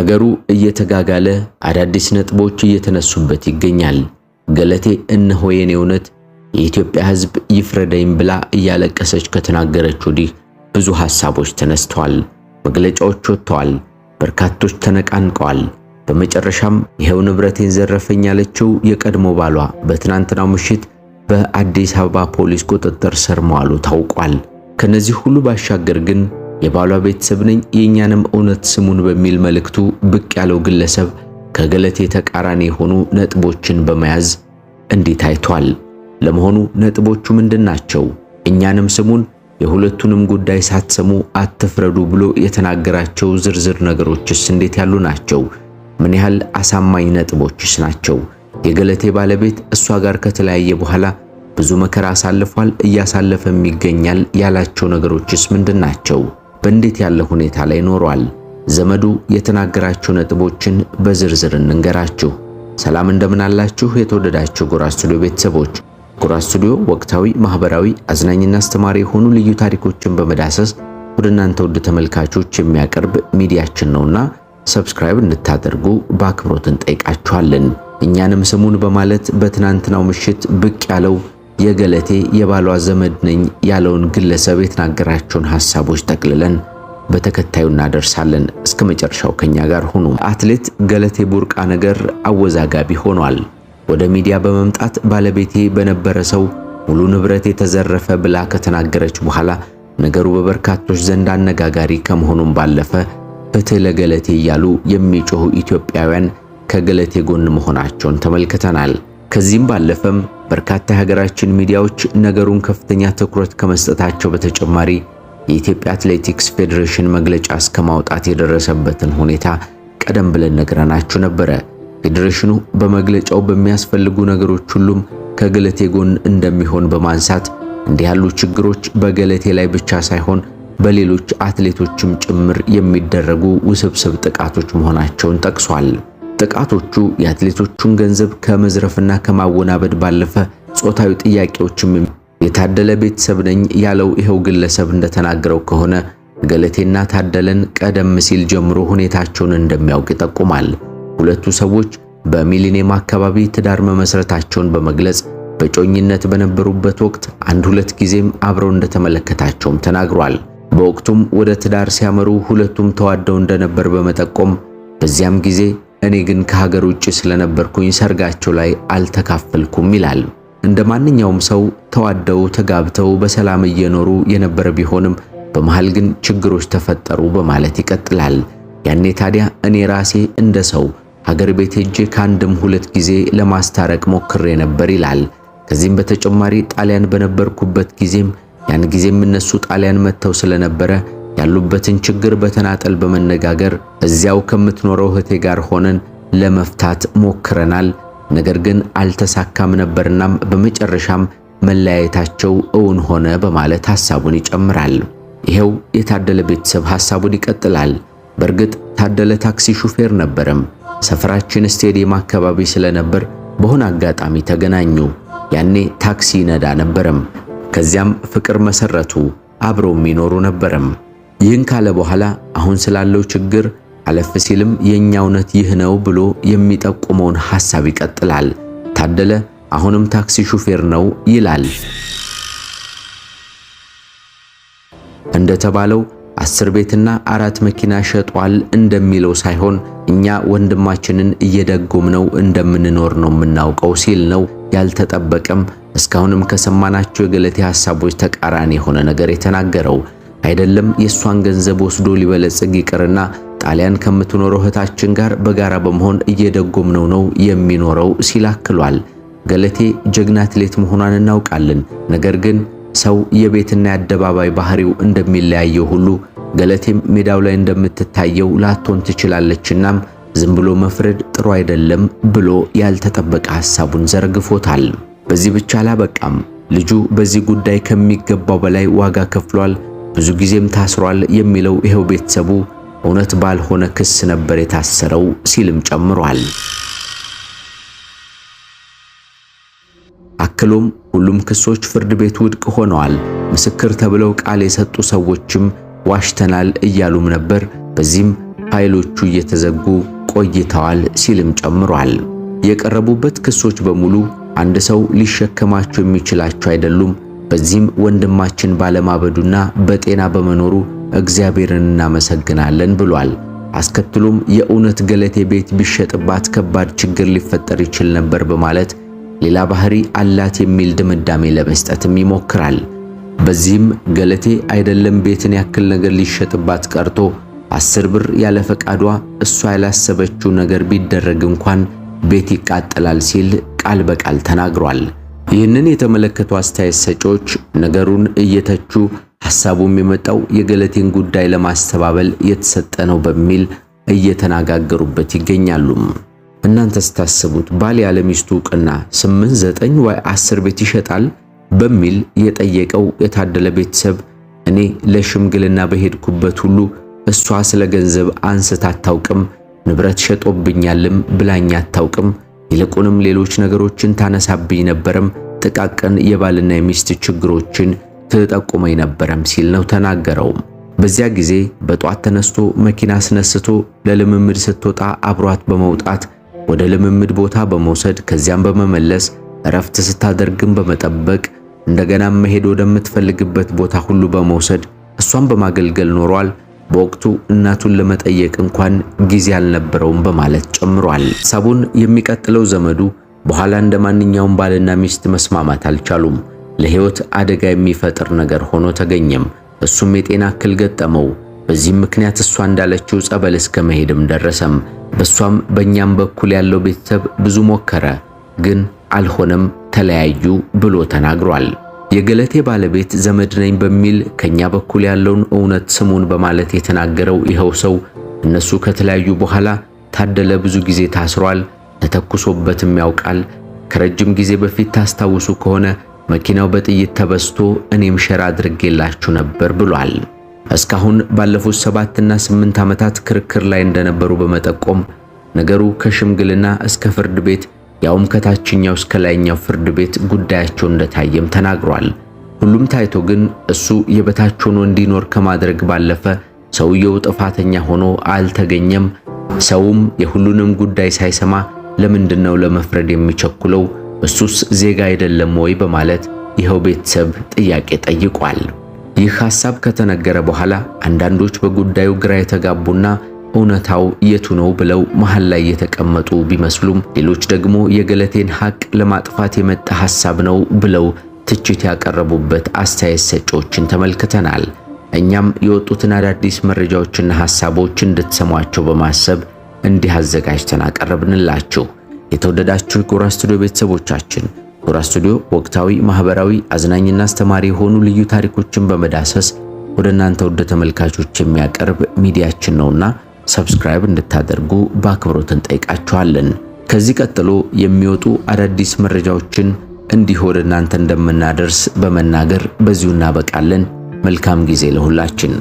ነገሩ እየተጋጋለ አዳዲስ ነጥቦች እየተነሱበት ይገኛል። ገለቴ እነሆ የኔ እውነት የኢትዮጵያ ሕዝብ ይፍረደኝ ብላ እያለቀሰች ከተናገረች ወዲህ ብዙ ሐሳቦች ተነስተዋል። መግለጫዎች ወጥተዋል። በርካቶች ተነቃንቀዋል። በመጨረሻም ይሄው ንብረቴን ዘረፈኝ ያለችው የቀድሞ ባሏ በትናንትናው ምሽት በአዲስ አበባ ፖሊስ ቁጥጥር ስር መዋሉ ታውቋል። ከነዚህ ሁሉ ባሻገር ግን የባሏ ቤተሰብ ነኝ የኛንም እውነት ስሙን በሚል መልእክቱ ብቅ ያለው ግለሰብ ከገለቴ ተቃራኒ የሆኑ ነጥቦችን በመያዝ እንዲህ ታይቷል። ለመሆኑ ነጥቦቹ ምንድን ናቸው? እኛንም ስሙን የሁለቱንም ጉዳይ ሳትሰሙ አትፍረዱ ብሎ የተናገራቸው ዝርዝር ነገሮችስ እንዴት ያሉ ናቸው? ምን ያህል አሳማኝ ነጥቦችስ ናቸው? የገለቴ ባለቤት እሷ ጋር ከተለያየ በኋላ ብዙ መከራ አሳልፏል፣ እያሳለፈም ይገኛል ያላቸው ነገሮችስ ምንድን ናቸው? በእንዴት ያለ ሁኔታ ላይ ኖሯል? ዘመዱ የተናገራቸው ነጥቦችን በዝርዝር እንንገራችሁ። ሰላም እንደምን አላችሁ? የተወደዳችሁ ጎራ ስቱዲዮ ቤተሰቦች፣ ጎራ ስቱዲዮ ወቅታዊ፣ ማህበራዊ፣ አዝናኝና አስተማሪ የሆኑ ልዩ ታሪኮችን በመዳሰስ ወደ እናንተ ውድ ተመልካቾች የሚያቀርብ ሚዲያችን ነውና subscribe እንድታደርጉ በአክብሮት እንጠይቃችኋለን። እኛንም ስሙን በማለት በትናንትናው ምሽት ብቅ ያለው የገለቴ የባሏ ዘመድ ነኝ ያለውን ግለሰብ የተናገራቸውን ሐሳቦች ጠቅልለን በተከታዩ እናደርሳለን። እስከ መጨረሻው ከኛ ጋር ሁኑ። አትሌት ገለቴ ቡርቃ ነገር አወዛጋቢ ሆኗል። ወደ ሚዲያ በመምጣት ባለቤቴ በነበረ ሰው ሙሉ ንብረት የተዘረፈ ብላ ከተናገረች በኋላ ነገሩ በበርካቶች ዘንድ አነጋጋሪ ከመሆኑም ባለፈ ፍትህ ለገለቴ እያሉ የሚጮሁ ኢትዮጵያውያን ከገለቴ ጎን መሆናቸውን ተመልክተናል። ከዚህም ባለፈም በርካታ የሀገራችን ሚዲያዎች ነገሩን ከፍተኛ ትኩረት ከመስጠታቸው በተጨማሪ የኢትዮጵያ አትሌቲክስ ፌዴሬሽን መግለጫ እስከ ማውጣት የደረሰበትን ሁኔታ ቀደም ብለን ነግረናችሁ ነበረ። ፌዴሬሽኑ በመግለጫው በሚያስፈልጉ ነገሮች ሁሉም ከገለቴ ጎን እንደሚሆን በማንሳት እንዲህ ያሉ ችግሮች በገለቴ ላይ ብቻ ሳይሆን በሌሎች አትሌቶችም ጭምር የሚደረጉ ውስብስብ ጥቃቶች መሆናቸውን ጠቅሷል። ጥቃቶቹ የአትሌቶቹን ገንዘብ ከመዝረፍና ከማወናበድ ባለፈ ጾታዊ ጥያቄዎችም የታደለ ቤተሰብ ነኝ ያለው ይኸው ግለሰብ እንደተናገረው ከሆነ ገለቴና ታደለን ቀደም ሲል ጀምሮ ሁኔታቸውን እንደሚያውቅ ይጠቁማል። ሁለቱ ሰዎች በሚሊኒየም አካባቢ ትዳር መመስረታቸውን በመግለጽ በጮኝነት በነበሩበት ወቅት አንድ ሁለት ጊዜም አብረው እንደተመለከታቸውም ተናግሯል። በወቅቱም ወደ ትዳር ሲያመሩ ሁለቱም ተዋደው እንደነበር በመጠቆም በዚያም ጊዜ እኔ ግን ከሀገር ውጭ ስለነበርኩኝ ሰርጋቸው ላይ አልተካፈልኩም ይላል። እንደ ማንኛውም ሰው ተዋደው ተጋብተው በሰላም እየኖሩ የነበረ ቢሆንም በመሃል ግን ችግሮች ተፈጠሩ በማለት ይቀጥላል። ያኔ ታዲያ እኔ ራሴ እንደ ሰው ሀገር ቤት ሄጄ ከአንድም ሁለት ጊዜ ለማስታረቅ ሞክሬ ነበር ይላል። ከዚህም በተጨማሪ ጣሊያን በነበርኩበት ጊዜም ያን ጊዜም እነሱ ጣሊያን መጥተው ስለነበረ ያሉበትን ችግር በተናጠል በመነጋገር እዚያው ከምትኖረው እህቴ ጋር ሆነን ለመፍታት ሞክረናል። ነገር ግን አልተሳካም ነበርናም በመጨረሻም መለያየታቸው እውን ሆነ በማለት ሐሳቡን ይጨምራል። ይሄው የታደለ ቤተሰብ ሐሳቡን ይቀጥላል። በእርግጥ ታደለ ታክሲ ሹፌር ነበረም። ሰፈራችን ስቴዲየም አካባቢ ስለነበር በሆነ አጋጣሚ ተገናኙ። ያኔ ታክሲ ነዳ ነበረም። ከዚያም ፍቅር መሰረቱ፣ አብረው የሚኖሩ ነበረም። ይህን ካለ በኋላ አሁን ስላለው ችግር አለፍ ሲልም የኛ እውነት ይህ ነው ብሎ የሚጠቁመውን ሐሳብ ይቀጥላል። ታደለ አሁንም ታክሲ ሹፌር ነው ይላል። እንደተባለው 10 ቤትና 4 መኪና ሸጧል እንደሚለው ሳይሆን እኛ ወንድማችንን እየደጎምነው እንደምንኖር ነው የምናውቀው ሲል ነው። ያልተጠበቀም እስካሁንም ከሰማናቸው የገለቴ ሐሳቦች ተቃራኒ የሆነ ነገር የተናገረው። አይደለም የሷን ገንዘብ ወስዶ ሊበለጽግ ይቅርና ጣሊያን ከምትኖረው እህታችን ጋር በጋራ በመሆን እየደጎምነው ነው የሚኖረው ሲል አክሏል። ገለቴ ጀግና አትሌት መሆኗን እናውቃለን። ነገር ግን ሰው የቤትና የአደባባይ ባህሪው እንደሚለያየው ሁሉ ገለቴም ሜዳው ላይ እንደምትታየው ላትሆን ትችላለችናም ዝም ብሎ መፍረድ ጥሩ አይደለም ብሎ ያልተጠበቀ ሐሳቡን ዘርግፎታል። በዚህ ብቻ አላበቃም። ልጁ በዚህ ጉዳይ ከሚገባው በላይ ዋጋ ከፍሏል፣ ብዙ ጊዜም ታስሯል የሚለው ይኸው ቤተሰቡ እውነት ባልሆነ ክስ ነበር የታሰረው ሲልም ጨምሯል። አክሎም ሁሉም ክሶች ፍርድ ቤት ውድቅ ሆነዋል፣ ምስክር ተብለው ቃል የሰጡ ሰዎችም ዋሽተናል እያሉም ነበር። በዚህም ፋይሎቹ እየተዘጉ ቆይተዋል ሲልም ጨምሯል። የቀረቡበት ክሶች በሙሉ አንድ ሰው ሊሸከማቸው የሚችላቸው አይደሉም። በዚህም ወንድማችን ባለማበዱና በጤና በመኖሩ እግዚአብሔርን እናመሰግናለን ብሏል። አስከትሎም የእውነት ገለቴ ቤት ቢሸጥባት ከባድ ችግር ሊፈጠር ይችል ነበር በማለት ሌላ ባህሪ አላት የሚል ድምዳሜ ለመስጠትም ይሞክራል። በዚህም ገለቴ አይደለም ቤትን ያክል ነገር ሊሸጥባት ቀርቶ 10 ብር ያለ ፈቃዷ እሷ ያላሰበችው ነገር ቢደረግ እንኳን ቤት ይቃጠላል ሲል ቃል በቃል ተናግሯል። ይህንን የተመለከቱ አስተያየት ሰጪዎች ነገሩን እየተቹ ሐሳቡም የመጣው የገለቴን ጉዳይ ለማስተባበል የተሰጠ ነው በሚል እየተነጋገሩበት ይገኛሉ። እናንተ ስታስቡት ባል ያለ ሚስቱ እውቅና 8፣ 9 ወይ 10 ቤት ይሸጣል በሚል የጠየቀው የታደለ ቤተሰብ እኔ ለሽምግልና በሄድኩበት ሁሉ እሷ ስለ ገንዘብ አንስታ አታውቅም፣ ንብረት ሸጦብኛልም ብላኝ አታውቅም፣ ይልቁንም ሌሎች ነገሮችን ታነሳብኝ ነበርም፣ ጥቃቅን የባልና የሚስት ችግሮችን ትጠቁመኝ ነበረም ሲል ነው ተናገረው። በዚያ ጊዜ በጧት ተነስቶ መኪና አስነስቶ ለልምምድ ስትወጣ አብሯት በመውጣት ወደ ልምምድ ቦታ በመውሰድ ከዚያም በመመለስ እረፍት ስታደርግም በመጠበቅ እንደገና መሄድ ወደምትፈልግበት ቦታ ሁሉ በመውሰድ እሷን በማገልገል ኖሯል። በወቅቱ እናቱን ለመጠየቅ እንኳን ጊዜ አልነበረውም በማለት ጨምሯል። ሀሳቡን የሚቀጥለው ዘመዱ በኋላ እንደ ማንኛውም ባልና ሚስት መስማማት አልቻሉም። ለሕይወት አደጋ የሚፈጥር ነገር ሆኖ ተገኘም። እሱም የጤና እክል ገጠመው። በዚህም ምክንያት እሷ እንዳለችው ጸበል እስከ መሄድም ደረሰም። በሷም በእኛም በኩል ያለው ቤተሰብ ብዙ ሞከረ፣ ግን አልሆነም፣ ተለያዩ ብሎ ተናግሯል። የገለቴ ባለቤት ዘመድ ነኝ በሚል ከኛ በኩል ያለውን እውነት ስሙን በማለት የተናገረው ይኸው ሰው እነሱ ከተለያዩ በኋላ ታደለ ብዙ ጊዜ ታስሯል፣ ተተኩሶበትም ያውቃል። ከረጅም ጊዜ በፊት ታስታውሱ ከሆነ መኪናው በጥይት ተበስቶ እኔም share አድርጌላችሁ ነበር ብሏል። እስካሁን ባለፉት 7 እና 8 ዓመታት ክርክር ላይ እንደነበሩ በመጠቆም ነገሩ ከሽምግልና እስከ ፍርድ ቤት ያውም ከታችኛው እስከ ላይኛው ፍርድ ቤት ጉዳያቸው እንደታየም ተናግሯል። ሁሉም ታይቶ ግን እሱ የበታች ሆኖ እንዲኖር ከማድረግ ባለፈ ሰውየው ጥፋተኛ ሆኖ አልተገኘም። ሰውም የሁሉንም ጉዳይ ሳይሰማ ለምንድነው ለመፍረድ የሚቸኩለው? እሱስ ዜጋ አይደለም ወይ? በማለት ይኸው ቤተሰብ ጥያቄ ጠይቋል። ይህ ሐሳብ ከተነገረ በኋላ አንዳንዶች በጉዳዩ ግራ የተጋቡና እውነታው የቱ ነው ብለው መሃል ላይ የተቀመጡ ቢመስሉም ሌሎች ደግሞ የገለቴን ሐቅ ለማጥፋት የመጣ ሐሳብ ነው ብለው ትችት ያቀረቡበት አስተያየት ሰጪዎችን ተመልክተናል። እኛም የወጡትን አዳዲስ መረጃዎችና ሐሳቦች እንድትሰሟቸው በማሰብ እንዲህ አዘጋጅተን አቀረብንላችሁ። የተወደዳችሁ የጎራ ስቱዲዮ ቤተሰቦቻችን፣ ጎራ ስቱዲዮ ወቅታዊ፣ ማህበራዊ፣ አዝናኝና አስተማሪ የሆኑ ልዩ ታሪኮችን በመዳሰስ ወደ እናንተ ወደ ተመልካቾች የሚያቀርብ ሚዲያችን ነውና subscribe እንድታደርጉ በአክብሮት እንጠይቃችኋለን። ከዚህ ቀጥሎ የሚወጡ አዳዲስ መረጃዎችን እንዲህ ወደ እናንተ እንደምናደርስ በመናገር በዚሁ እናበቃለን። መልካም ጊዜ ለሁላችን።